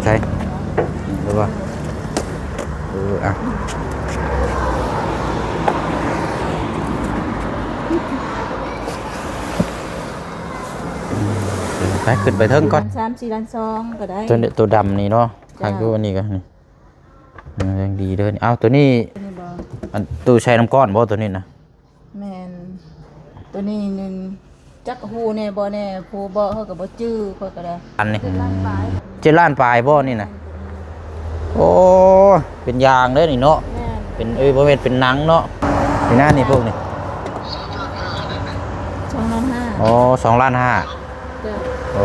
ໃສ່ ຫຼືວ່າ ເອີ ອ່ະ ໄປ ຂຶ້ນໄປເທິງກ່ອນ ສາມສີ່ລ້ານສອງກໍໄດ້ ຕົວ ຕົວດຳນີ້ເນາະ ເຈົ້າ ທາງຢູ່ອັນນີ້ກໍນີ້ ເອີ ຍັງດີເດີ ເອົາ ຕົວນີ້ ຕົວນີ້ບໍ່ ອັນ ຕູ້ໃສ່ນ້ຳກ້ອນບໍ່ ຕົວນີ້ນະ? ແມ່ນ ຕົວນີ້ໜຶ່ງ ຈັກຮູ້ແດ່ບໍ່ແດ່ ຜູ້ເບາະເຮົາກໍບໍ່ຈື່ ຂ້ອຍກໍໄດ້ ອັນນີ້ ເຈັດລ້ານປາຍ ເຈັດລ້ານປາຍບໍ່ນີ້ນະ? ໂອ້ ເປັນຢາງເດ້ນີ້ເນາະ ແມ່ນ ເປັນ ເອີຍ ບໍ່ແມ່ນເປັນໜັງເນາະ ນີ້ນະ ນີ້ພວກນີ້ ສອງລ້ານຫ້າ ອໍ ສອງລ້ານຫ້າ ເຈົ້າ ໂອ້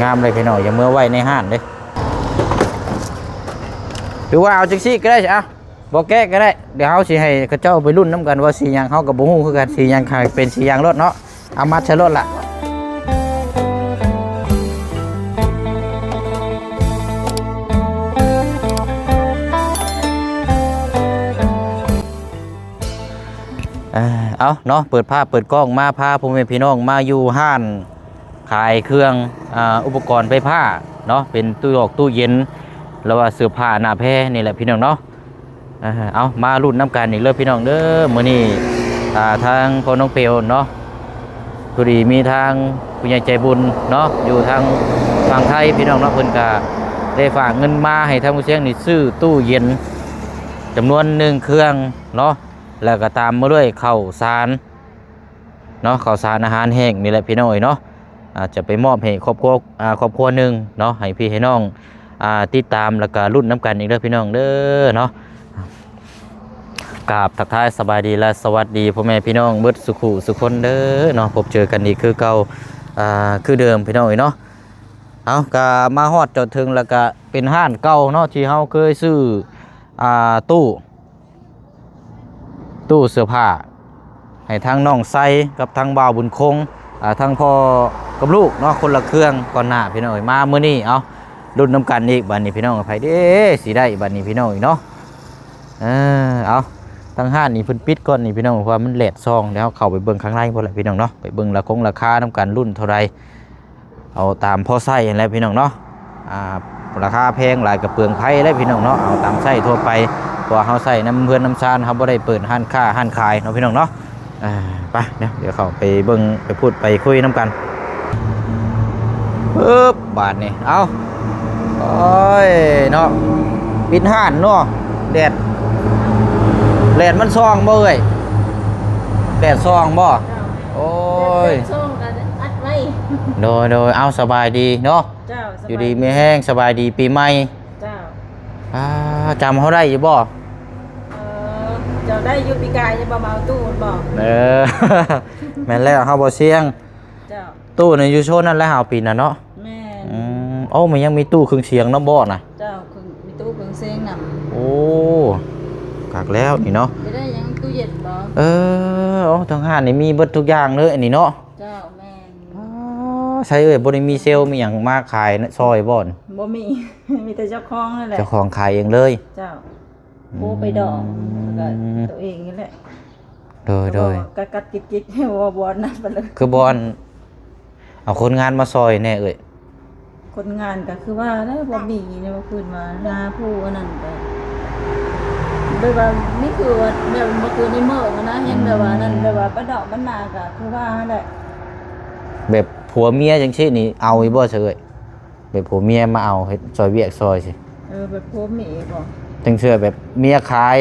ງາມເລີຍພີ່ນ້ອງ ຢ່າເມືອໄວ້ໃນຮ້ານເດ້ ຫຼືວ່າເອົາຈັ່ງຊີ້ກໍໄດ້ ເອົາ ບໍ່ແກະກໍໄດ້ ດຽວເຮົາຊິໃຫ້ເຂົາເຈົ້າໄປລຸ້ນນຳກັນວ່າສີຫຍັງ ເຮົາກໍບໍ່ຮູ້ຄືກັນ ສີຫຍັງ ຂາຍເປັນສີຫຍັງໂລດເນາະ ເອົາມັດໃສ່ໂລດລະ ເອົາເນາະ ເປີດພາບເປີດກ້ອງມາ ພາພໍ່ແມ່ພີ່ນ້ອງມາຢູ່ຮ້ານ ຂາຍເຄື່ອງ ອາ ອຸປະກອນໄຟຟ້າເນາະ ເປັນຕູ້ອອກຕູ້ເຢັນ ຫຼືວ່າເສື້ອຜ້າໜ້າແພນີ້ແຫຼະພີ່ນ້ອງເນາະ ເອົາ ມາລຸ້ນນຳກັນອີກເລີຍພີ່ນ້ອງເດີ ມື້ນີ້ ອາ ທາງພໍ່ນ້ອງເປວເນາະ ພໍດີມີທາງຜູ້ໃຫຍ່ໃຈບຸນເນາະ ຢູ່ທາງຝັ່ງໄທພີ່ນ້ອງເນາະ ເພິ່ນກະໄດ້ຝາກເງິນມາໃຫ້ທາງຜູ້ຊຽງນີ້ຊື້ຕູ້ເຢັນຈຳນວນໜຶ່ງເຄື່ອງເນາະ ແລ້ວກໍຕາມມາດ້ວຍເຂົ້າສານ ເນາະ ເຂົ້າສານອາຫານແຫ້ງນີ້ແຫຼະພີ່ນ້ອງເອີຍເນາະ ອາ ຈະໄປມອບໃຫ້ຄອບຄົວ ອາ ຄອບຄົວໜຶ່ງເນາະ ໃຫ້ພີ່ໃຫ້ນ້ອງ ອາ ຕິດຕາມ ແລ້ວກະລຸ້ນນຳກັນອີກເດີພີ່ນ້ອງເດີເນາະ ກາບທັກທາຍສະບາຍດີ ແລະ ສະຫວັດດີພໍ່ແມ່ພີ່ນ້ອງເບິດສູ່ຄູ່ສູ່ຄົນເດີເນາະ ພົບເຈີກັນອີກຄືເກົ່າ ອາ ຄືເດີມພີ່ນ້ອງເອີຍເນາະ ເອົາ ກະມາຮອດຈອດເຖິງ ແລ້ວກະເປັນຮ້ານເກົ່າເນາະ ທີ່ເຮົາເຄີຍຊື້ ອາ ຕູ້ ຕູ້ເສື້ອຜ້າໃຫ້ທາງນ້ອງໄຊກັບທາງບ່າວບຸນຄົງ ອາ ທາງພໍ່ກັບລູກເນາະ ຄົນລະເຄື່ອງກ່ອນໜ້າພີ່ນ້ອງເອີຍ ມາມື້ນີ້ ເອົາ ລຸ້ນນຳກັນອີກບາດນີ້ພີ່ນ້ອງ ໃຜເດ້ຊິໄດ້ບາດນີ້ພີ່ນ້ອງອີກເນາະ ເອີ ເອົາ ທາງຮ້ານນີ້ເພິ່ນປິດກ່ອນນີ້ພີ່ນ້ອງ ເພາະວ່າມັນແດດສ່ອງ ດຽວເຮົາເຂົ້າໄປເບິ່ງຂ້າງໃນພຸ້ນແຫຼະພີ່ນ້ອງເນາະ ໄປເບິ່ງລາຄົງລາຄານຳກັນ ລຸ້ນເທົ່າໃດ ເອົາຕາມພໍໃຊ້ຫັ້ນແຫຼະພີ່ນ້ອງເນາະ ອາ ລາຄາແພງຫຼາຍກໍເປືອງໄຟແຫຼະພີ່ນ້ອງເນາະ ເອົາຕາມໃຊ້ທົ່ວໄປ ເພາະວ່າເຮົາໃຊ້ນຳເຮືອນນຳຊານ ເຮົາບໍ່ໄດ້ເປີດຮ້ານຄ້າຮ້ານຂາຍເນາະພີ່ນ້ອງເນາະ ອາ ໄປ ດຽວ ດຽວເຂົ້າໄປເບິ່ງໄປພູດໄປຄຸຍນຳກັນ ປຶບ ບາດນີ້ ເອົາ ໂອ້ຍ ເນາະ ປິດຮ້ານເນາະ ແດດ ແດດມັນສ່ອງບໍ່ເອີຍ ແດດສ່ອງບໍ່? ໂອ້ຍ ແດດສ່ອງກໍອັດໄວ້ ໂດຍ ໂດຍ ເອົາ ສະບາຍດີເນາະ ເຈົ້າ ຢູ່ດີມີແຮງ ສະບາຍດີປີໃໝ່ ເຈົ້າ ອາ ຈຳເຮົາໄດ້ຢູ່ບໍ່? ເອີ ເຈົ້າໄດ້ຢູ່ປີກາຍ ຍັງບໍ່ມາເອົາຕູ້ບໍ່? ເອີ ແມ່ນແລ້ວ ເຮົາບໍ່ຊຽງ ເຈົ້າ ຕູ້ນີ້ຢູ່ໂຊນນັ້ນແຫຼະ ເຮົາປີນະເນາະ ແມ່ນ ອືມ ໂອ້ ມັນຍັງມີຕູ້ເຄື່ອງສຽງນຳບໍ່ນະ? ເຈົ້າ ເຄື່ອງ ມີຕູ້ເຄື່ອງສຽງນຳ ໂອ້ ຄັກແລ້ວນີ້ເນາະ ຈະໄດ້ຫຍັງ ຕູ້ເຢັນບໍ່? ເອີ ໂອ້ ທາງຮ້ານນີ້ມີເບິດທຸກຢ່າງເລີຍອັນນີ້ເນາະ ເຈົ້າ ແມ່ນ ອາ ໃສເອີຍ ບໍ່ໄດ້ມີເຊວມີຫຍັງມາຂາຍຊ່ອຍບໍ່? ບໍ່ມີ ມີແຕ່ເຈົ້າຂອງນັ້ນແຫຼະ ເຈົ້າຂອງຂາຍເອງເລີຍ ເຈົ້າ ໂອ້ ໄປດອງ ອືມ ແລ້ວກໍຕົວເອງນີ້ແຫຼະ ໂດຍ ໂດຍ ກໍກັດໆກິກໆ ບໍ່ບ່ອນນັ້ນໄປເລີຍ ຄືບ່ອນ ເອົາຄົນງານມາຊ່ອຍແດ່ເອີຍ ຄົນງານກໍຄືວ່າແຫຼະ ບໍ່ມີແນວຄືນວ່າຫາຜູ້ອັນນັ້ນກໍ ແບບວ່ານີ້ຄືວ່າແບບບໍ່ຄືໃນເມືອງນະ ເຫັນແບບວ່ານັ້ນ ອືມ ແບບວ່າບ້ານນອກບ້ານນາກໍຄືວ່າຫັ້ນແຫຼະ ແບບຜົວເມຍຈັ່ງຊີ້ນີ້ເອົາຢູ່ບໍ່ຊະເອີຍ? ແບບຜົວເມຍມາເອົາເຮັດຊ່ອຍວຽກຊ່ອຍຊີ້ ເອີ ແບບຜົວເມຍບໍ່? ຈັ່ງເທື່ອແບບເມຍຂາຍ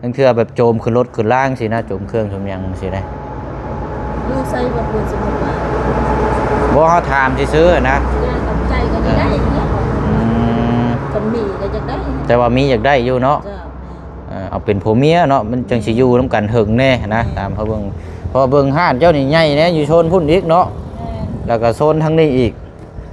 ຈັ່ງເທື່ອແບບໂຈມຂຶ້ນລົດຂຶ້ນລາງຊີ້ນະ ໂຈມເຄື່ອງໂຈມຫຍັງຊີ້ນະ ຢູ່ໃສບໍ່? ເພິ່ນ ສົມມຸດວ່າ ບໍ່ ເຮົາຖາມຊື່ໆນະ ເອີ ກັບໃຈກໍຢາກໄດ້ເນາະ ອືມ ຄັນມີກໍຢາກໄດ້ ແຕ່ວ່າມີຢາກໄດ້ຢູ່ເນາະ ເຈົ້າ ເອີ ເອົາເປັນຜົວເມຍເນາະ ມັນຈັ່ງຊິຢູ່ນຳກັນເຖິງແດ່ນະ ແມ່ນ ຕາມເຮົາເບິ່ງ ເພາະວ່າເບິ່ງຮ້ານເຈົ້ານີ້ໃຫຍ່ແດ່ ຢູ່ໂຊນພຸ້ນອີກເນາະ ແມ່ນ ແລ້ວກໍໂຊນທາງນີ້ອີກ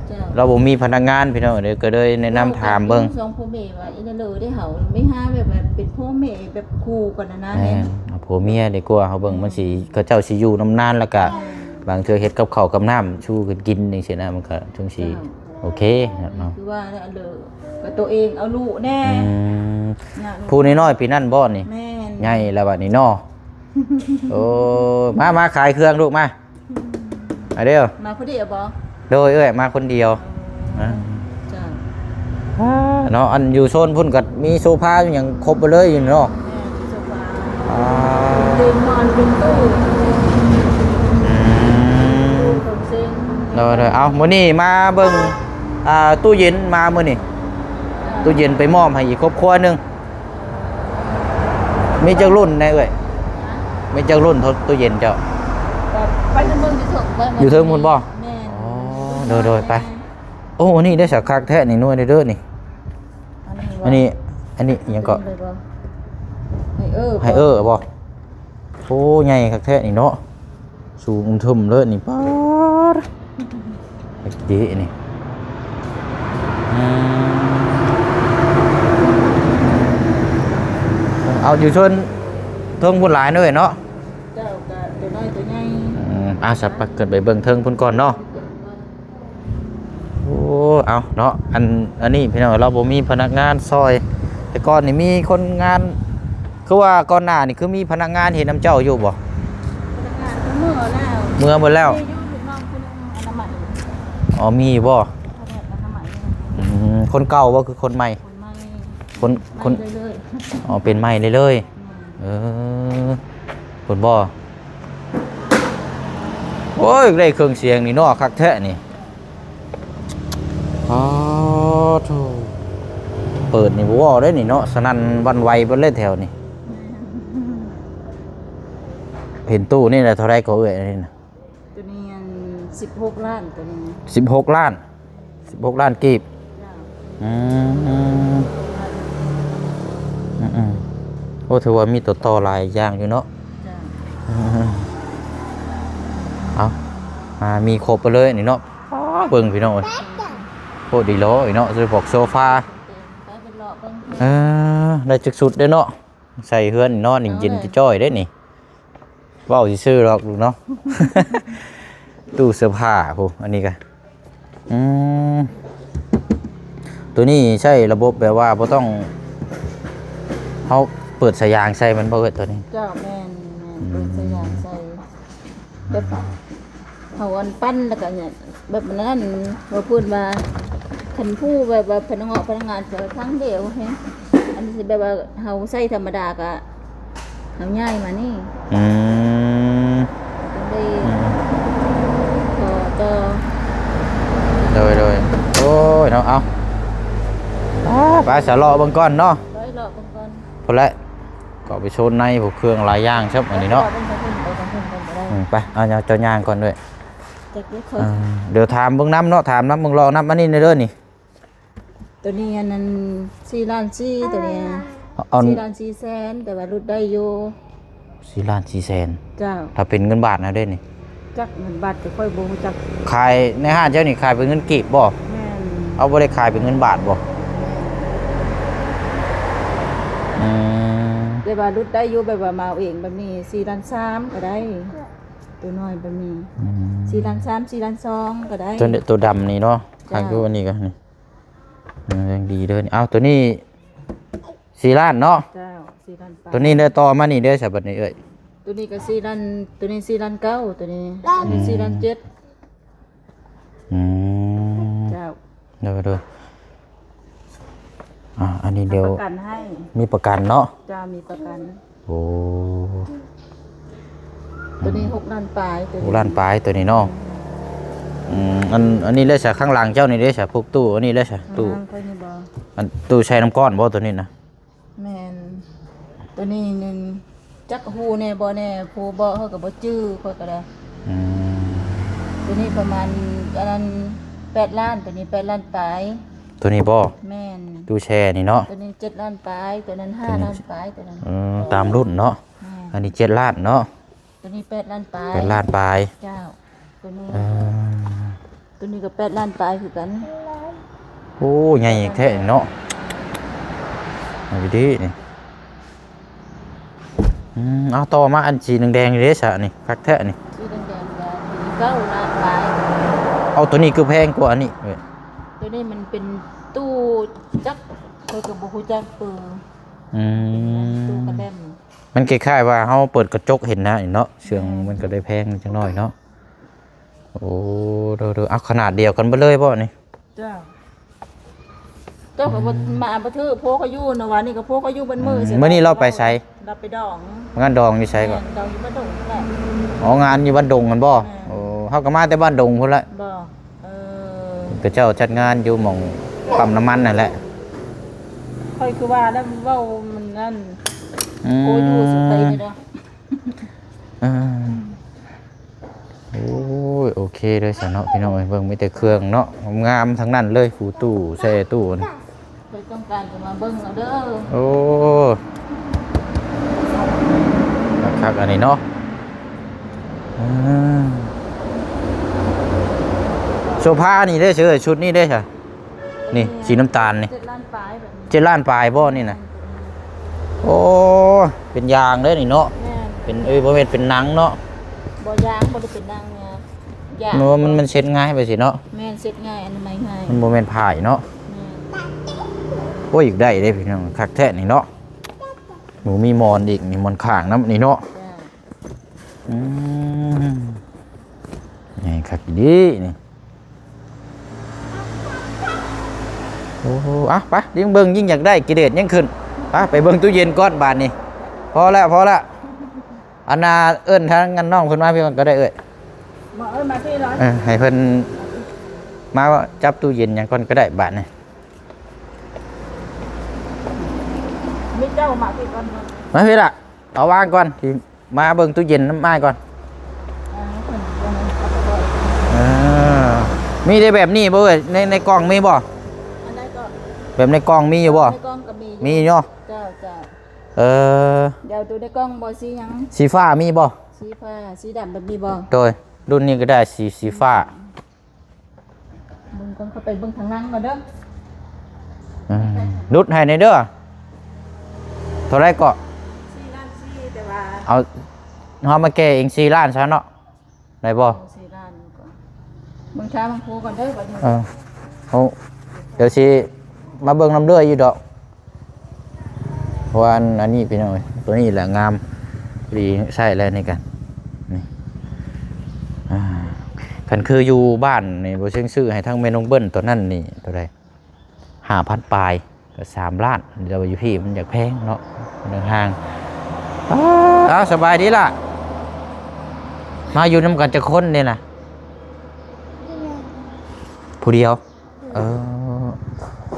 ເຈົ້າ ລາວບໍ່ມີພະນັກງານພີ່ນ້ອງເອີຍ ກໍເລີຍແນະນຳຖາມເບິ່ງ ສອງຜົວເມຍວ່າອີ່ນະເລີເດ້ ເຮົາໄປຫາແບບ ແບບເປັນຜົວເມຍແບບຄູ່ກັນນະ ແມ່ນ ເອົາຜົວເມຍດີກວ່າ ເຮົາເບິ່ງມັນຊິ ເຂົາເຈົ້າຊິຢູ່ນຳນານ ແລ້ວກະ ເອີ ບາງເທື່ອເຮັດກັບເຂົ້າກັບນ້ຳສູ່ກັນກິນຈັ່ງຊີ້ນະ ມັນກະຈັ່ງຊິ ເຈົ້າ ໂອເຄເນາະ ຄືວ່າແຫຼະ ເລີ ກໍຕົວເອງເອົາລູກແດ່ ອືມ ຍາກ ຜູ້ນ້ອຍໆປີນັ້ນບໍ່ນີ້? ແມ່ນ ໃຫຍ່ແລ້ວບັດນີ້ເນາະ ໂອ້ ມາ ມາຂາຍເຄື່ອງລູກມາ ອືມ ມາເດີ້ ມາຜູ້ດຽວບໍ່? ໂດຍ ເອື້ອຍມາຄົນດຽວ ອໍ ເຈົ້າ ອ່າ ເນາະ ອັນຢູ່ໂຊນພຸ້ນກໍມີໂຊຟາ ມີຫຍັງຄົບໄປເລີຍຢູ່ເນາະ. ແມ່ນ ມີໂຊຟາ ອ່າ ເຕີນໝອນ ເປັນຕູ້ ອືມ ຕູ້ເຄື່ອງເສັງ. ໂດຍໆ ເອົາ ມື້ນີ້ມາເບິ່ງ ອ່າ ຕູ້ເຢັນ ມາມື້ນີ້ ອ່າ ຕູ້ເຢັນໄປມອບໃຫ້ອີກຄອບຄົວໜຶ່ງ. ມີຈັກລຸ້ນແດ່ເອື້ອຍ? ຮະ? ມີຈັກລຸ້ນ ຕູ້ເຢັນເຈົ້າ? ກໍໄປເບິ່ງຢູ່ເທິງ ຢູ່ເທິງພຸ້ນບໍ່? ແມ່ນ ອໍ ໂດຍໆ ໄປ. ໂອ້ ອັນນີ້ໄດ້ສາຄັກແທ້ນີ້ ໜ່ວຍເດີ້ນີ້. ອັນນີ້ ອັນນີ້ ອັນນີ້ຫຍັງເກາະ? ໄຮເອີ ໄຮເອີບໍ່? ໂອ້ ໃຫຍ່ຄັກແທ້ນີ້ເນາະ ສູງອຶ້ມເຖິມເລີຍນີ້ ປາດ ເດັກດີນີ້. ອືມ ເອົາ ຢູ່ເທິງ ເທິງພຸ້ນຫຼາຍເນາະ ເນາະ. ເຈົ້າ ກະຕົວນ້ອຍຕົວໃຫຍ່. ອືມ ອ່າ ສັກພັກຂຶ້ນໄປເບິ່ງເທິງພຸ້ນກ່ອນເນາະ. ໂອ້ ເອົາເນາະ ອັນ ອັນນີ້ພີ່ນ້ອງ ລາວບໍ່ມີພະນັກງານຊ່ອຍ. ແຕ່ກ່ອນນີ້ມີຄົນງານ ຄືວ່າກ່ອນໜ້ານີ້ ຄືມີພະນັກງານເຮັດນຳເຈົ້າຢູ່ບໍ່? ພະນັກງານເພິ່ນເມືອແລ້ວ ເມືອໝົດແລ້ວ. ມີຢູ່ລູກນ້ອງຜູ້ໜຶ່ງ ອະນາໄມ. ອໍ ມີຢູ່ບໍ່? ພະແນກອະນາໄມ. ອືມ ຄົນເກົ່າບໍ່ ຄືຄົນໃໝ່? ຄົນໃໝ່ ຄົນ ຄົນ ໃໝ່ເລີຍໆ. ອໍ ເປັນໃໝ່ເລີຍໆ. ແມ່ນ ເອີ ພຸ້ນບໍ່? ໂອ້ຍ ໄດ້ເຄື່ອງສຽງນີ້ເນາະ ຄັກແທ້ນີ້. ອໍ ໂທ້ ເປີດນີ້ບໍ່ເວົ້າໄດ້ນີ້ເນາະ ສະໜັ່ນຫວັ່ນໄຫວເບິດເລີຍແຖວນີ້. ແມ່ນ ເຫັນຕູ້ນີ້ລະເທົ່າໃດກໍເອື້ອຍ ອັນນີ້ນະ? ຕົວນີ້ອັນ ສິບຫົກລ້ານ ຕົວນີ້ນະ. ສິບຫົກລ້ານ ສິບຫົກລ້ານກີບ. ເຈົ້າ ອືມ ອືມໆ ໂອ້ ຖືວ່າມີຕົວຕໍ່ຫຼາຍຢ່າງຢູ່ເນາະ. ເຈົ້າ ອືມ ເອົາ ອ່າ ມີຄົບໄປເລີຍນີ້ເນາະ. ປ້າ ເບິ່ງພີ່ນ້ອງເອີຍ ໂຄດດີຫຼໍ່ເນາະ ໂດຍສະເພາະໂຊຟາ. ໄປເປັນເລາະເບິ່ງ ເອີ ໄດ້ຈັກຊຸດເດ້ເນາະ ໃສ່ເຮືອນນອນນີ້ເຢັນຈ້ອຍເດ້ນີ້. ເວົ້າຊື່ໆດອກລູກເນາະ ຕູ້ເສື້ອຜ້າພຸ້ນ ອັນນີ້ກະ ອືມ ໂຕນີ້ໃຊ້ລະບົບແບບວ່າບໍ່ຕ້ອງ ເຮົາເປີດສາຍຢາງໃສ່ແມ່ນບໍ່ເອີຍໂຕນີ້? ເຈົ້າ ແມ່ນໆ ອືມ ເປີດສາຍຢາງໃສ່ ແບບເຮົາອັນປັ່ນແລ້ວກະ ແບບນັ້ນ ເວົ້າພື້ນວ່າ ຄັນຜູ້ແບບວ່າພະນັກງານ ພະນັກງານໄປທາງດຽວແຮງ ອັນນີ້ຊິແບບວ່າເຮົາໃຊ້ທຳມະດາກະ ເຮົາຍ້າຍມານີ້ ອືມ ເລີຍ ອືມ ຕໍ່ ຕໍ່ ໂດຍ ໂດຍ ໂອ້ຍເນາະ ເອົາ ໄປ ໄປສະເລາະເບິ່ງກ່ອນເນາະ ໄປເລາະເບິ່ງກ່ອນ ພຸ້ນແຫຼະ ເຂົ້າໄປໂຊນໃນ ພວກເຄື່ອງຫຼາຍຢ່າງຊະ ອັນນີ້ເນາະ ໄປເລາະເບິ່ງທາງພຸ້ນ ໄປທາງພຸ້ນກ່ອນກໍໄດ້ ອືມ ໄປ ເອົາເຈົ້າຍ່າງກ່ອນເດີ້ ຈັກເລີຍ ເອີ ດຽວຖາມເບິ່ງນຳເນາະ ຖາມນຳເບິ່ງ ເລາະນຳ ອັນນີ້ແດ່ເດີ້ນີ້ ໂຕນີ້ອັນນັ້ນ ສີ່ລ້ານສີ່ ໂຕນີ້ ອັນ ສີ່ລ້ານສີ່ແສນ ແຕ່ວ່າຫຼຸດໄດ້ຢູ່ ສີ່ລ້ານສີ່ແສນ ເຈົ້າ ຖ້າເປັນເງິນບາດນະເດ້ນີ້ ຈັກເງິນບາດກໍຂ້ອຍບໍ່ຮູ້ຈັກ ຂາຍໃນຮ້ານເຈົ້ານີ້ຂາຍເປັນເງິນກີບບໍ່? ແມ່ນ ເອົາ ບໍ່ໄດ້ຂາຍເປັນເງິນບາດບໍ່? ແມ່ນ ອືມ ແຕ່ວ່າຫຼຸດໄດ້ຢູ່ ແບບວ່າມາເອົາເອງແບບນີ້ ສີ່ລ້ານສາມກໍໄດ້ ໂຕນ້ອຍແບບນີ້ ອືມ ສີ່ລ້ານສາມ ສີ່ລ້ານສອງກໍໄດ້ ໂຕ ໂຕດຳນີ້ເນາະ ເຈົ້າ ຂາຍຄືອັນນີ້ກໍນີ້ ເອີ ຍັງດີເດີ້ ເອົາ ໂຕນີ້ສີ່ລ້ານເນາະ ເຈົ້າ ສີ່ລ້ານປາຍ ໂຕນີ້ເດີ້ ຕໍ່ມານີ້ເດີ້ ສະບັດນີ້ເອີຍ ໂຕນີ້ກໍສີ່ລ້ານ ໂຕນີ້ສີ່ລ້ານເກົ້າ ໂຕນີ້ ອັນນີ້ ອືມ ສີ່ລ້ານເຈັດ ອືມ ເຈົ້າ ໂດຍ ໂດຍ ອ່າ ອັນນີ້ດຽວ ປະກັນໃຫ້ ມີປະກັນເນາະ ເຈົ້າ ມີປະກັນ ໂອ້ ໂຕນີ້ ອືມ ຫົກລ້ານປາຍ ໂຕນີ້ ຫົກລ້ານປາຍ ໂຕນີ້ເນາະ ອືມ ອັນ ອັນນີ້ເດ້ຊະ ຂ້າງຫຼັງເຈົ້ານີ້ເດ້ຊະ ພວກຕູ້ອັນນີ້ເດ້ຊະ ຕູ້ ຂ້າງຫຼັງຂ້ອຍນີ້ບໍ່ ອັນຕູ້ໃສ່ນ້ຳກ້ອນບໍ່ ໂຕນີ້ນະ? ແມ່ນ ໂຕນີ້ໜຶ່ງ ຈັກຮູ້ແດ່ບໍ່ແດ່ ຜູ້ເບາະເຮົາກໍບໍ່ຈື່ ຂ້ອຍກໍໄດ້ ອືມ ໂຕນີ້ປະມານ ອັນນັ້ນ ແປດລ້ານ ໂຕນີ້ແປດລ້ານປາຍ ໂຕນີ້ບໍ່? ແມ່ນ ຕູ້ແຊ່ນີ້ເນາະ ໂຕນີ້ເຈັດລ້ານປາຍ ໂຕນັ້ນຫ້າລ້ານປາຍ ໂຕນັ້ນ ອືມ ຕາມລຸ້ນເນາະ ແມ່ນ ອັນນີ້ເຈັດລ້ານເນາະ ໂຕນີ້ແປດລ້ານປາຍ ແປດລ້ານປາຍ ເຈົ້າ ໂຕນີ້ ເອີ ໂຕນີ້ກໍແປດລ້ານປາຍຄືກັນ ໂອ້ ໃຫຍ່ແທ້ເນາະ ເອົາດີໆ ນີ້ ອືມ ເອົາ ຕໍ່ມາອັນສີແດງໆນີ້ເດ້ຊະ ນີ້ ຄັກແທ້ນີ້ ສີແດງໆກໍເກົ້າລ້ານປາຍ ເອົາ ໂຕນີ້ຄືແພງກວ່າອັນນີ້ເວີຍ ໂຕນີ້ມັນເປັນຕູ້ຈັກ ຂ້ອຍກໍບໍ່ຮູ້ຈັກເປີ ອືມ ຕູ້ກະແລັມ ມັນຄ້າຍໆວ່າເຮົາເປີດກະຈົກເຫັນນະນີ້ເນາະ ເຊື່ອງມັນກໍໄດ້ແພງຈັກໜ້ອຍເນາະ ໂອ້ ໂດຍໆ ເອົາ ຂະໜາດດຽວກັນເບິດເລີຍບໍ່ນີ້? ເຈົ້າ ເຈົ້າກໍບໍ່ ອືມ ມາບໍ່ຖືກ ຜົວກໍຢູ່ນະ ວ່ານີ້ກໍຜົວກໍຢູ່ເບິດມື້ ອືມ ຊິ ມື້ນີ້ລາວໄປໃສ? ລາວໄປດອງ ງານດອງຢູ່ໃສກໍ? ແມ່ນ ດອງຢູ່ບ້ານດົງພຸ້ນແຫຼະ. ອໍ ງານຢູ່ບ້ານດົງຫັ້ນບໍ່? ແມ່ນ ໂອ້ ເຮົາກໍມາແຕ່ບ້ານດົງພຸ້ນແຫຼະ. ບໍ່ ເອີ ເຂົາເຈົ້າຈັດງານຢູ່ໝ່ອງປ້ຳນ້ຳມັນນັ້ນແຫຼະ. ຂ້ອຍຄືວ່າແລ້ວ ເວົ້າມັນນັ້ນ ອືມ ໂອ້ ຢູ່ສຸໄທນີ້ເນາະ. ເອີ ໂອ້ຍ ໂອເຄເລີຍຊະເນາະ ພີ່ນ້ອງເອີຍ. ເບິ່ງມີແຕ່ເຄື່ອງເນາະ ງາມໆ ທັງນັ້ນເລີຍ ຄູ່ຕູ້ແຊ່ຕູ້ນີ້. ຂ້ອຍຕ້ອງການຈະມາເບິ່ງເອົາເດີ. ໂອ້ ຄັກໆ ອັນນີ້ເນາະ. ອືມ ໂຊຟານີ້ເດ້ ເອີ ຊຸດນີ້ເດ້ຊະ. ນີ້ ສີນ້ຳຕານນີ້ ເຈັດລ້ານປາຍແບບນີ້ ເຈັດລ້ານປາຍບໍ່ນີ້ນະ? ໂອ້ ເປັນຢາງເດ້ນີ້ເນາະ. ແມ່ນ ເປັນ ເອີຍ ບໍ່ແມ່ນເປັນໜັງເນາະ. ບໍ່ ຢາງ ບໍ່ໄດ້ເປັນໜັງນະ ຢາງ. ເນາະ ມັນ ມັນເຊັດງ່າຍໄປຊິເນາະ. ແມ່ນ ເຊັດງ່າຍ ອະນາໄມງ່າຍ ມັນບໍ່ແມ່ນຜ້າເນາະ. ແມ່ນ ໂອ້ຍ ຢາກໄດ້ເດ້ພີ່ນ້ອງ ຄັກແທ້ນີ້ເນາະ. ໝູມີໝອນອີກ ມີໝອນຂ້າງນຳນີ້ເນາະ. ຈ້າ ອືມ ໃຫຍ່ຄັກອີ່ຫຼີນີ້. ໂອ້ ອ່ະ ໄປ ຍິ່ງເບິ່ງຍິ່ງຢາກໄດ້ ກິເລດຍັງຂຶ້ນ. ໄປ ໄປເບິ່ງຕູ້ເຢັນກ່ອນບາດນີ້. ພໍແລ້ວ ພໍແລ້ວ. ອັນນ່າ ເອີ້ນທາງອັນນ້ອງເພິ່ນມາພີ່ກ່ອນກໍໄດ້ເອື້ອຍ. ມາ ເອີ້ນມາພີ່ເລີຍ. ເອີ ໃຫ້ເພິ່ນມາຈັບຕູ້ເຢັນຫຍັງກ່ອນກໍໄດ້ບາດນີ້. ມີເຈົ້າມາພີ່ກ່ອນເນາະ. ມາພີ່ລະ ເອົາວາງກ່ອນ ຊິມາເບິ່ງຕູ້ເຢັນນຳອ້າຍກ່ອນ. ເອີ ມີແຕ່ແບບນີ້ບໍ່ເອື້ອຍ? ໃນ ໃນກ່ອງມີບໍ່? ອັນໃດກໍ ແບບໃນກ່ອງມີຢູ່ບໍ່? ໃນກ່ອງກໍມີຢູ່ ມີເນາະ. ເຈົ້າ ເຈົ້າ ເອີ ດຽວໂຕໃນກ່ອງບໍ່ ສີຫຍັງ? ສີຟ້າມີບໍ່? ສີຟ້າ ສີດຳແບບນີ້ບໍ່? ໂດຍ ລຸ້ນນີ້ກໍໄດ້ ສີ ສີຟ້າ. ເບິ່ງກ່ອນ ເຂົ້າໄປເບິ່ງທາງຫຼັງກ່ອນເດີ. ອືມ ຫຼຸດໃຫ້ແດ່ເດີ. ເທົ່າໃດເກາະ? ສີ່ລ້ານສີ່ ແຕ່ວ່າ ເອົາ ເຮົາມາແກ່ເອງສີ່ລ້ານຊະເນາະ ໄດ້ບໍ່? ສີ່ລ້ານກ່ອນ ເບິ່ງຊາມັງຄູກ່ອນເດີບັດນີ້. ເອີ ເຮົາ ດຽວຊິມາເບິ່ງນຳເລື້ອຍຢູ່ດອກ. ເພາະວ່າອັນ ອັນນີ້ພີ່ນ້ອງເອີຍ ຕົວນີ້ແຫຼະງາມ ພໍດີໃຊ້ແລ້ວນີ້ກະ ນີ້ ອ່າ ຄັນຄືຢູ່ບ້ານນີ້ ບໍ່ເຊິ່ງຊື້ໃຫ້ທັງແມ່ນ້ອງເບິ່ນຕົວນັ້ນນີ້ ຕົວໃດ ຫ້າພັນປາຍ ກໍສາມລ້ານ. ແຕ່ວ່າຢູ່ພີ້ມັນຢາກແພງເນາະ ເດີນທາງ. ອ້າ ເອົາ ສະບາຍດີລະ ມາຢູ່ນຳກັນຈັກຄົນນີ້ນະ? ຜູ້ດຽວ. ເອີ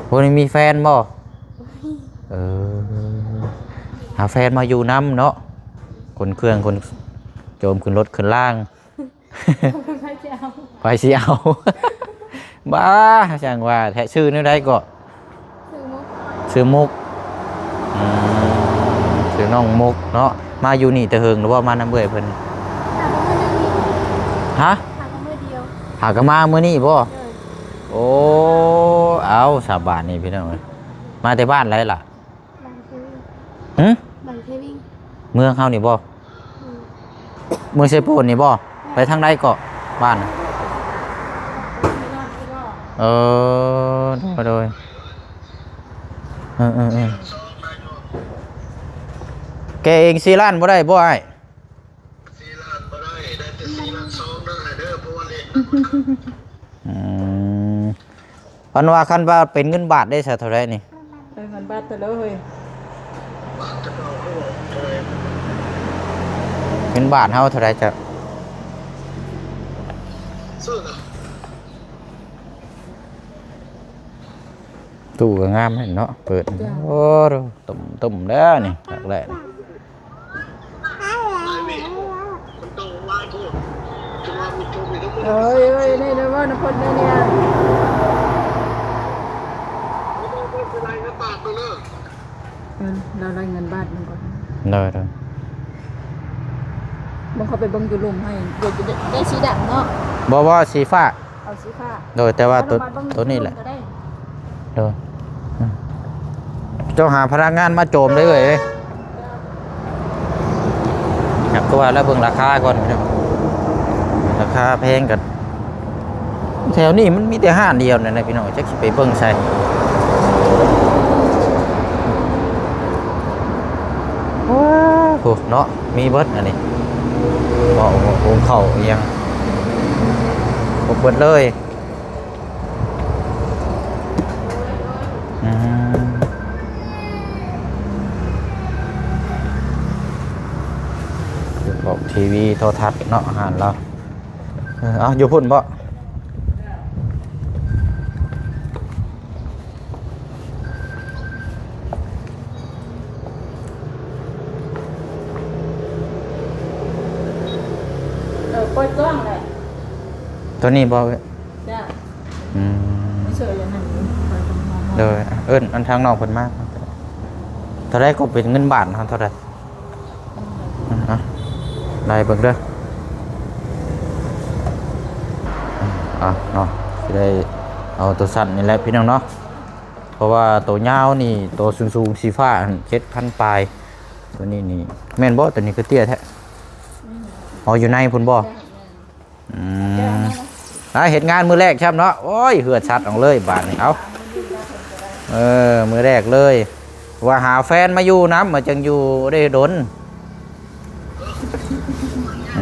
ຜູ້ນີ້ມີແຟນບໍ່? ເອີ ຫາແຟນມາຢູ່ນຳເນາະ ຂົນເຄື່ອງຂົນໂຈມຂຶ້ນລົດຂຶ້ນລາງ. ໃຜຊິເອົາ? ບ້າ ຊ່າງວ່າແທ້. ຊື່ແນວໃດເກາະ? ຊື່ມຸກ ຊື່ມຸກ. ອືມ ຊື່ນ້ອງມຸກເນາະ. ມາຢູ່ນີ້ແຕ່ເຫິງແລ້ວບໍ່? ມານຳເອື້ອຍເພິ່ນ. ຫາກໍມື້ດຽວ. ຮະ? ຫາກໍມື້ດຽວ. ຫາກໍມາມື້ນີ້ບໍ່? ໂດຍ. ໂອ້ ເອົາ ສາບານນີ້ພີ່ນ້ອງເອີຍ ມາແຕ່ບ້ານໃດລະ? ບາງເທວິງ. ຫຶ? ບາງເທວິງ. ເມືອງເຮົານີ້ບໍ່? ອືມ. ເມືອງໄຊໂປນນີ້ບໍ່? ໄປທາງໃດເກາະ ບ້ານ? ເອີ ໂດຍ ໂດຍ. ເອີ ເອີ ເອີ ແກເອງສີ່ລ້ານບໍ່ໄດ້ບໍ່ອ້າຍ? ສີ່ລ້ານບໍ່ໄດ້ ໄດ້ແຕ່ສີ່ລ້ານສອງເດີອ້າຍເດີ ເພາະວ່າເລກມັນບໍ່ຖືກ. ອືມ ເພິ່ນວ່າຄັນວ່າເປັນເງິນບາດໄດ້ຊະເທົ່າໃດນີ້? ເປັນເງິນບາດເທົ່າໃດເຮີ້ຍ? ບາດເທົ່າເກົ່າຄືວ່າເທົ່າໃດ? ເງິນບາດເຮົາເທົ່າໃດຈະຊື້ລະ? ຕູ້ກໍງາມແທ້ເນາະ ເປີດ. ໂອ້ ຕຸ້ມໆ ເດີນີ້ ຄັກແລ້ວ. ເອີຍ ເອີຍ ນີ້ເດີ ເວົ້ານຳເພິ່ນແດ່ນີ້. ເອີ ລາວໄລ່ເງິນບາດມັນກ່ອນ. ໄດ້ ໄດ້. ເບິ່ງ ເຂົ້າໄປເບິ່ງຢູ່ລຸ່ມໃຫ້ ດຽວຈະໄດ້ ໄດ້ສີດຳເນາະ. ບໍ່ ບໍ່ ສີຟ້າ. ເອົາສີຟ້າ. ໂດຍ ແຕ່ວ່າໂຕ ເອົາລົງມາເບິ່ງ ໂຕນີ້ແຫຼະ ໂດຍ. ອືມ ເຈົ້າຫາພະນັກງານມາໂຈມໄດ້ເອີຍ. ຫຍັງກໍວ່າແລ້ວ ເບິ່ງລາຄາກ່ອນພີ່ນ້ອງ ລາຄາແພງກັນ. ແຖວນີ້ມັນມີແຕ່ຮ້ານດຽວນັ້ນແຫຼະພີ່ນ້ອງ ຈັກຊິໄປເບິ່ງໃສ. ໂອ້ໂຫ ເນາະ ມີເບິດອັນນີ້ ໝໍ້ ຫຸງເຂົ້າອີ່ຫຍັງ ຄົບເບິດເລີຍ. ອືມ ພວກທີວີໂທລະທັດເນາະ ຮ້ານລາວ. ເອີ ເອົາ ຢູ່ພຸ້ນບໍ? ເອີ ເປີດກ້ອງແຫຼະ ໂຕນີ້ບໍເອື້ອຍ? ຈ້າ ອືມ ເຊີນອັນນັ້ນ ໂດຍ ເອີ້ນອັນທາງນ້ອງເພິ່ນມາ. ເທົ່າໃດກໍເປັນເງິນບາດເຮົາ ເທົ່າໃດ? ອືມ ອ່ະ ໄລ່ເບິ່ງເດີ. ອ່ະ ເນາະ ຊິໄດ້ເອົາໂຕສັ້ນນີ້ແຫຼະພີ່ນ້ອງເນາະ ເພາະວ່າໂຕຍາວນີ້ ໂຕສູງໆ ສີຟ້າຫັ້ນ ເຈັດພັນປາຍ. ໂຕນີ້ນີ້ ແມ່ນບໍ່? ໂຕນີ້ຄືເຕ້ຍແທ້. ອືມ ອໍ ຢູ່ໃນພຸ້ນບໍ່? ແມ່ນ ອືມ ອ່າ ເຮັດງານມື້ແລກຊ້ຳເນາະ. ໂອ້ຍ ເຫື່ອຊັດອອກເລີຍບາດນີ້. ເອົາ ເອີ ມື້ແລກເລີຍ ວ່າຫາແຟນມາຢູ່ນຳ ມັນຈັ່ງຢູ່ໄດ້ດົນ. ອືມ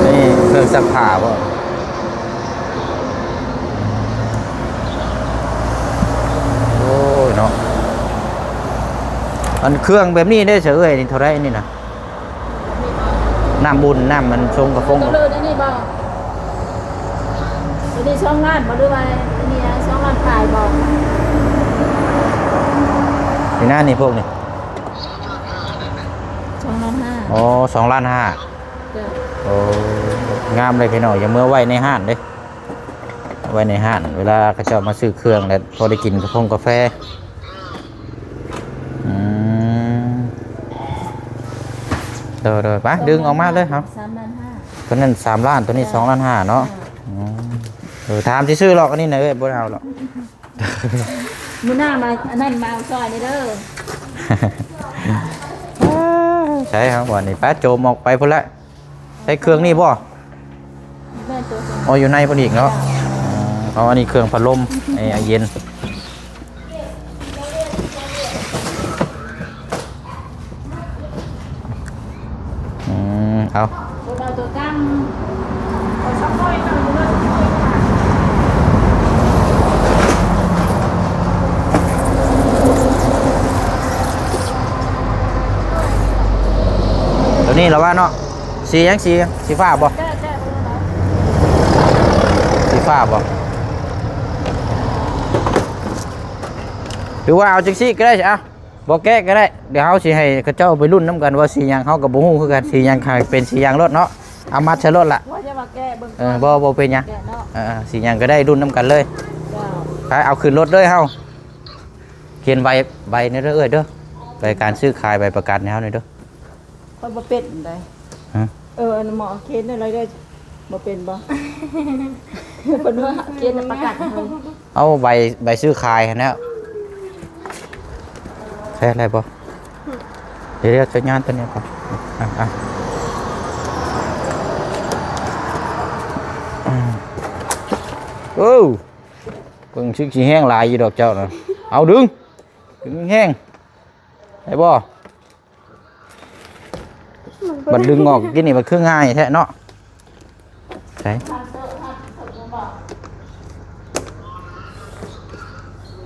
ນີ້ເຄື່ອງຊັກຜ້າບໍ່? ໂອ້ຍເນາະ ອັນເຄື່ອງແບບນີ້ເດ້ ສະເອື້ອຍ ນີ້ເທົ່າໃດນີ້ນະ? ນ້ຳອຸ່ນ ນ້ຳມັນຊົງກະຟອງ ໂຕເລີດອັນນີ້ບໍ່? ໂຕນີ້ສອງລ້ານບໍ່ ຫຼືວ່າອັນນີ້ສອງລ້ານປາຍບໍ່? ນີ້ນະ ນີ້ພວກນີ້ ສອງລ້ານຫ້າ. ອໍ ສອງລ້ານຫ້າ. ໂອ້ ງາມເລີຍພີ່ນ້ອງ ຢ່າເມືອໄວ້ໃນຮ້ານເດ້ ໄວ້ໃນຮ້ານ ເວລາເຂົາເຈົ້າມາຊື້ເຄື່ອງແລ້ວ ພໍໄດ້ກິນກາຟອງກາແຟ. ອືມ ໂດຍໆ ໄປ ດຶງອອກມາເລີຍເຮົາ. ສາມລ້ານຫ້າ ໂຕນັ້ນສາມລ້ານ ໂຕນີ້ສອງລ້ານຫ້າເນາະ. ອືມ ເອີ ຖາມຊື່ໆ ຫຼອກ ອັນນີ້ນະເອີຍ ບໍ່ໄດ້ເອົາຫຼອກ. ມື້ໜ້າມາ ອັນນັ້ນມາເອົາຊ່ອຍນີ້ເດີ. ໃສເຮົາ ບາດນີ້ ໄປ ໂຈມອອກໄປພຸ້ນລະ. ໃຊ້ເຄື່ອງນີ້ບໍ່? ແມ່ນ ໂຕນີ້ ອໍ ຢູ່ໃນພຸ້ນອີກເນາະ. ອໍ ອັນນີ້ເຄື່ອງພັດລົມ ໄອ້ ໄອເຢັນ. ອືມ ເອົາ ເອົາໂຕຕັ້ງ ເອົາສອງຮ້ອຍໜຶ່ງ ເອົາສອງຮ້ອຍ ໂຕນີ້ລະວ່າເນາະ. ສີຫຍັງ? ສີຫຍັງ? ສີຟ້າບໍ່? ແກະ ແກະເບິ່ງເນາະ ສີຟ້າບໍ່? ຫຼືວ່າເອົາຈັ່ງຊີ້ກໍໄດ້ ເອົາ ບໍ່ແກະກໍໄດ້. ດຽວເຮົາຊິໃຫ້ເຂົາເຈົ້າໄປລຸ້ນນຳກັນວ່າສີຫຍັງ ເຮົາກໍບໍ່ຮູ້ຄືກັນ. ສີຫຍັງ ໃຫ້ເປັນສີຫຍັງໂລດເນາະ ເອົາມັດໃສ່ໂລດລະ. ວ່າຈະວ່າແກະເບິ່ງ ເອີ ກ່ອນ ບໍ່ ບໍ່ເປັນຫຍັງ ແກະເນາະ. ເອີ ເອີ ສີຫຍັງກໍໄດ້ ລຸ້ນນຳກັນເລີຍ. ເຈົ້າ ໄປ ເອົາຂຶ້ນລົດເລີຍເຮົາ. ຂຽນໃບ ໃບນີ້ເດີເອື້ອຍເດີ ໃບການຊື້ຂາຍ ໃບປະກັນໃຫ້ເຮົາໜ່ອຍເດີ. ຂ້ອຍບໍ່ເປັນໃດ. ຮະ? ເອີ ອັນໝໍຂຽນໃຫ້ເດີ. ບໍ່ເປັນບໍ່? ເພິ່ນວ່າຂຽນປະກັນໃຫ້. ເອົາໃບ ໃບຊື້ຂາຍຫັ້ນແຫຼະ. ໃຊ້ໄດ້ບໍ່? ດຽວໆ ຈັດງານຕົວນີ້ກ່ອນ. ອ່ະ ອ່ະ ໂອ້ ເບິ່ງຊິ ຊິແຮງຫຼາຍຢູ່ດອກເຈົ້ານະ. ເອົາ ດຶງ ດຶງແຮງ ໄດ້ບໍ່? ບັດດຶງອອກກີ້ນີ້ ບັດຄືງ່າຍແທ້ເນາະ. ໃສ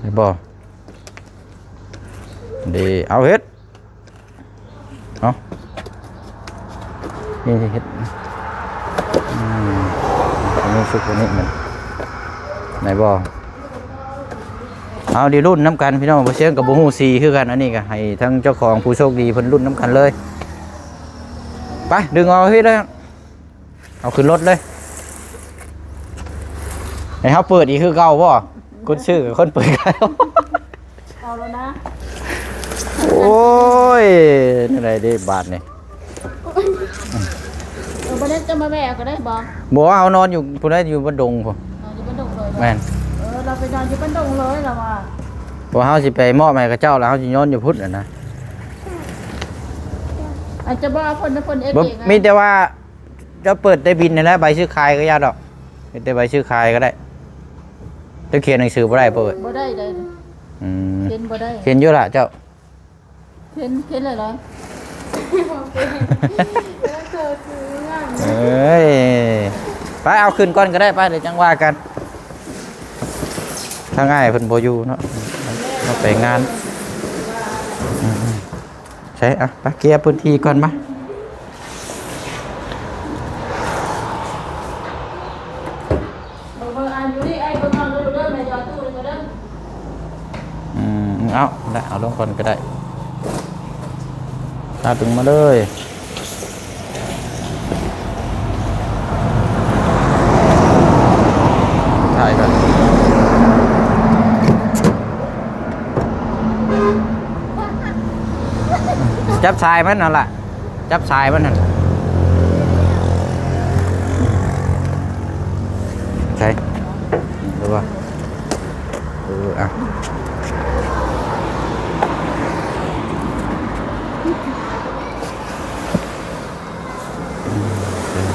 ໄດ້ບໍ່? ເດ້ ເອົາເຮັດ ເອົາ ນີ້ເຮັດ ອືມ ອັນນີ້ຊຸກ ອັນນີ້ມັນ ໄດ້ບໍ່? ເອົາ ໄດ້ລຸ້ນນຳກັນພີ່ນ້ອງ. ບໍ່ເຊີງກໍບໍ່ຮູ້ສີຄືກັນ. ອັນນີ້ກໍໃຫ້ທາງເຈົ້າຂອງຜູ້ໂຊກດີເພິ່ນລຸ້ນນຳກັນເລີຍ. ໄປ ດຶງເອົາເຮັດເລີຍ ເອົາຂຶ້ນລົດເລີຍ. ໃຫ້ເຮົາເປີດອີກຄືເກົ່າບໍ່? ຄົນຊື້ກັບຄົນເປີດຂາຍ. ເອົາແລ້ວນະ. ໂອ້ຍ ແນວໃດເດ້ບາດນີ້? ເອີ ບໍ່ໄດ້ ຈະມາແວ່ເອົາກໍໄດ້ບໍ່? ບໍ່ ເຮົານອນຢູ່ພຸ້ນແຫຼະ ຢູ່ບ້ານດົງພຸ້ນ. ນອນຢູ່ບ້ານດົງເລີຍບໍ່? ແມ່ນ. ເອີ ລາວໄປນອນຢູ່ບ້ານດົງເລີຍລາວວ່າ. ເພາະເຮົາຊິໄປມອບໃຫ້ເຂົາເຈົ້າ ແລ້ວເຮົາຊິນອນຢູ່ພຸ້ນນະ. ອາດຈະບໍ່ເອົາເພິ່ນ ເພິ່ນເຮັດເອງ. ມີແຕ່ວ່າ ເຈົ້າເປີດແຕ່ບິນຫັ້ນແຫຼະ ໃບຊື້ຂາຍກໍຢ່າດອກ. ເຮັດແຕ່ໃບຊື້ຂາຍກໍໄດ້. ເຈົ້າຂຽນໜັງສືບໍ່ໄດ້ ເປີດ ບໍ່ໄດ້ໃດ. ອືມ ຂຽນບໍ່ໄດ້. ຂຽນຢູ່ລະເຈົ້າ. ຂຽນ ຂຽນເລີຍເນາະ. ເອີຍ ໄປ ເອົາຂຶ້ນກ່ອນກໍໄດ້ ໄປ ດຽວຈັ່ງວ່າກັນ. ທາງອ້າຍເພິ່ນບໍ່ຢູ່ເນາະ ເຮົາໄປງານ. ອືມ ໃຊ່ ອ່ະ ໄປເກຍພື້ນທີ່ກ່ອນມາ. ເບິ່ງໆ ອ່າ ຢູ່ນີ້ ອ້າຍເບິ່ງເອົາເດີ ແມ່ຈະເອົາຕູ້ນີ້ມາເດີ. ອືມ ເອົາ ໄດ້ ເອົາລົງກ່ອນກໍໄດ້ ຕາດຶງມາເລີຍ. ຖ່າຍກ່ອນ ຈັບສາຍມັນຫັ້ນລະ ຈັບສາຍມັນຫັ້ນ. ໃຊ່ ຫຼືວ່າ ເອີ ອ່ະ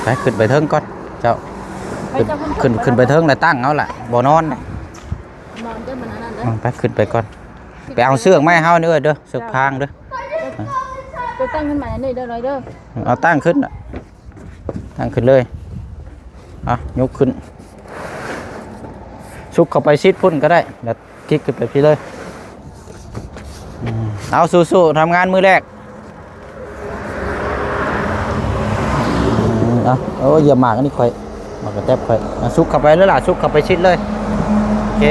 ໄປ ຂຶ້ນໄປເທິງກ່ອນເຈົ້າ. ຂຶ້ນ ຂຶ້ນໄປເທິງແລ້ວຕັ້ງເອົາລະ ບໍ່ນອນເດ້. ນອນເດີ ມັນອັນນັ້ນເດີ. ອືມ ໄປ ຂຶ້ນໄປກ່ອນ. ໄປເອົາເຊືອກມາໃຫ້ເຮົາເດີ ເດີ ເຊືອກພາງເດີ. ເຈົ້າຕັ້ງຂຶ້ນມາອັນນີ້ເດີ ລອຍເດີ. ເອົາຕັ້ງຂຶ້ນ ຕັ້ງຂຶ້ນເລີຍ. ເອົາຍົກຂຶ້ນ ຊຸກເຂົ້າໄປຊິດພຸ້ນກໍໄດ້ ແລ້ວຄລິກຂຶ້ນໄປພີ້ເລີຍ. ອືມ ເອົາ ສູ້ໆ ທຳງານມື້ແລກ. ອືມ ເອົາ ໂອ້ ຢຽບໝາກອັນນີ້ຂ້ອຍ ໝາກກະແຕັບຂ້ອຍ. ເອົາ ຊຸກເຂົ້າໄປເລີຍລະ ຊຸກເຂົ້າໄປຊິດເລີຍ. ໂອເຄ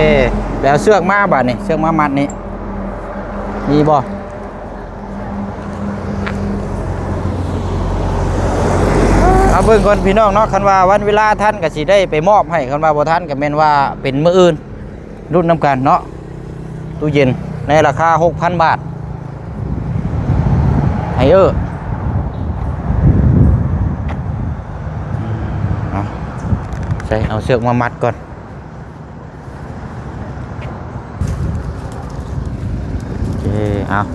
ໄປເອົາເຊືອກມາບາດນີ້ ເຊືອກມາມັດນີ້ ມີບໍ່? ເອົາເບິ່ງກ່ອນພີ່ນ້ອງເນາະ ຄັນວ່າວັນເວລາທັນກໍຊິໄດ້ໄປມອບໃຫ້ ຄັນວ່າບໍ່ທັນກໍແມ່ນວ່າເປັນມື້ອື່ນ ລຸ້ນນຳກັນເນາະ. ຕູ້ເຢັນໃນລາຄາຫົກພັນບາດ ໄຮເອີ. ເອົາ ໃສ່ ເອົາເຊືອກມາມັດກ່ອນ. ໂອເຄ ເອົາ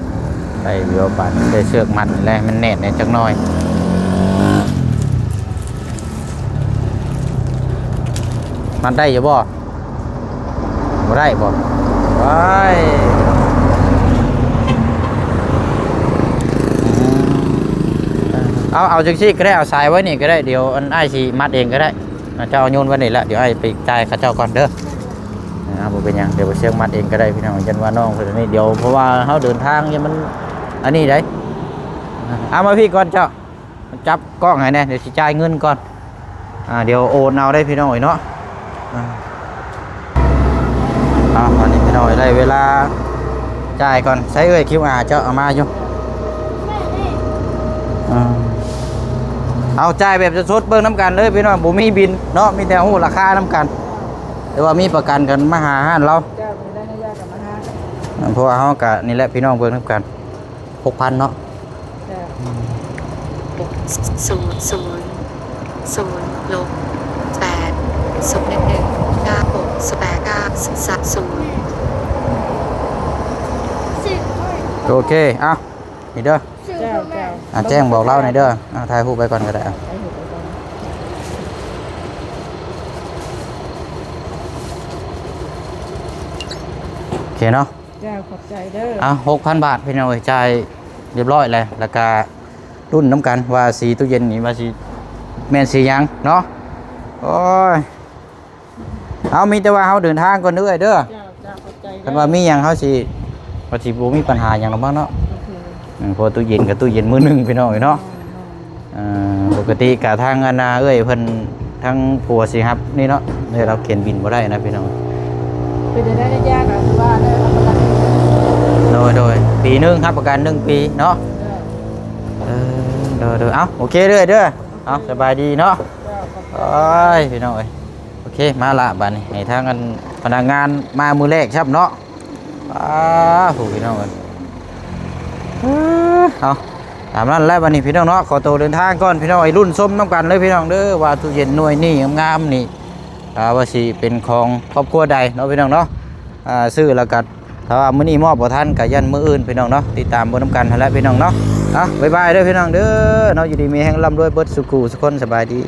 ໄດ້ຢູ່ ບາດນີ້ໄດ້ເຊືອກມັດແລ້ວ ໃຫ້ມັນແໜ້ນແດ່ຈັກໜ່ອຍ. ມັດໄດ້ຢູ່ບໍ່? ບໍ່ໄດ້ບໍ່? ໂອ້ຍ ເອົາ ເອົາຈັ່ງຊີ້ກໍໄດ້ ເອົາສາຍໄວ້ນີ້ກໍໄດ້ ດຽວອັນອ້າຍຊິມັດເອງກໍໄດ້. ອ່າ ເຈົ້າໂຍນໄວ້ນີ້ລະ ດຽວອ້າຍໄປຈ່າຍເຂົາເຈົ້າກ່ອນເດີ. ອ່າ ບໍ່ເປັນຫຍັງ ດຽວໄປເຊື່ອງມັດເອງກໍໄດ້ພີ່ນ້ອງ ຢ້ານວ່ານ້ອງເພິ່ນອັນນີ້ ດຽວ ເພາະວ່າເຮົາເດີນທາງ ຢ້ານມັນອັນນີ້ໄດ໋. ອ່າ ມາພີ້ກ່ອນເຈົ້າ ຈັບກ້ອງໃຫ້ແດ່ ດຽວຊິຈ່າຍເງິນກ່ອນ. ອ່າ ດຽວໂອນເອົາໄດ໋ພີ່ນ້ອງເອີຍເນາະ. ອ່າ ເອົາ ອັນນີ້ພີ່ນ້ອງ ໄດ້ເວລາຈ່າຍກ່ອນ. ໃຊ້ເອື້ອຍ ຄິວອາ ເຈົ້າເອົາມາຢູ່. ອ່າ ເອົາ ຈ່າຍແບບສົດໆ ເບິ່ງນຳກັນເລີຍພີ່ນ້ອງ ບໍ່ມີບິນເນາະ ມີແຕ່ຮູ້ລາຄານຳກັນ ແຕ່ວ່າມີປະກັນກັນມາຫາຮ້ານລາວ. ເຈົ້າ ມີໄດ້ນະຍາກັນມາຫາ ເພາະວ່າເຮົາກະນີ້ແຫຼະພີ່ນ້ອງ ເບິ່ງນຳກັນ ຫົກພັນເນາະ. ເຈົ້າ ສູນ ສູນ ສູນ ລົບ ແປດ ສູນ ໜຶ່ງ ເກົ້າ ຫົກ ແປດ ເກົ້າ ສາມ ສູນ. ໂອເຄ ເອົາ ນີ້ເດີ. ເຈົ້າ ເຈົ້າ ອ່າ ແຈ້ງບອກລາວແດ່ເດີ. ອ່າ ຖ່າຍຮູບໄວ້ກ່ອນກໍໄດ້. ອ່າ ໂອເຄເນາະ. ເຈົ້າ ຂອບໃຈເດີ. ອ່າ ຫົກພັນບາດພີ່ນ້ອງເອີຍ ຈ່າຍຮຽບຮ້ອຍແລ້ວ ແລ້ວກະລຸ້ນນຳກັນວ່າສີຕູ້ເຢັນນີ້ວ່າຊິແມ່ນສີຫຍັງເນາະ. ໂອ້ຍ ເອົາ ມີແຕ່ວ່າເຮົາເດີນທາງກ່ອນເດີເອື້ອຍເດີ. ເຈົ້າ ເຈົ້າ ຂອບໃຈເດີ. ຄັນວ່າມີຫຍັງເຮົາຊິ ວ່າຊິບໍ່ມີບັນຫາຫຍັງດອກມັ້ງເນາະ. ໂອເຄ ອືມ ເພາະຕູ້ເຢັນກໍຕູ້ເຢັນມືໜຶ່ງພີ່ນ້ອງເອີຍເນາະ. ເອີ ເອີ ປົກກະຕິກະທາງອັນນ່າເອື້ອຍເພິ່ນ ທາງຜົວຊິຮັບນີ້ເນາະ ເອີ ລາວຂຽນບິນບໍ່ໄດ້ນະພີ່ນ້ອງ. ເປັນໄດ້ໄດ້ຍາກ ຄືວ່າໄດ້ຮັບປະກັນ. ໂດຍ ໂດຍ ປີໜຶ່ງ ຮັບປະກັນໜຶ່ງປີເນາະ. ເອີ ໂດຍ ໂດຍ ເອົ້າ ໂອເຄເດີ້ ເດີ້. ເອົ້າ ສະບາຍດີເນາະ. ໂອ້ຍ ພີ່ນ້ອງເອີຍ ໂອເຄ ມາລະບາດນີ້ ໃຫ້ທາງອັນພະນັກງານມາມື້ແລກຊ້ຳເນາະ. ອ້າ ໂຫ ພີ່ນ້ອງເອີຍ ເອົ້າ ຕາມນັ້ນແຫຼະບາດນີ້ພີ່ນ້ອງເນາະ. ຂໍໂຕເດີນທາງກ່ອນພີ່ນ້ອງເອີຍ ລຸ້ນຊົມນຳກັນເລີຍພີ່ນ້ອງເດີ ວ່າຕູ້ເຢັນໜ່ວຍນີ້ງາມໆນີ້ ອ່າ ວ່າຊິເປັນຂອງຄອບຄົວໃດເນາະພີ່ນ້ອງເນາະ. ອ່າ ຊື້ແລ້ວກໍ ຖ້າວ່າມື້ນີ້ມອບບໍ່ທັນ ກໍຢ້ານມື້ອື່ນພີ່ນ້ອງເນາະ. ຕິດຕາມເບິ່ງນຳກັນຫັ້ນແຫຼະພີ່ນ້ອງເນາະ. ອ່ະ ບາຍບາຍເດີພີ່ນ້ອງເດີເນາະ. ຢູ່ດີມີແຮງ ລ່ຳລວຍເບິດສູ່ຄູ່ສູ່ຄົນ. ສະບາຍດີ.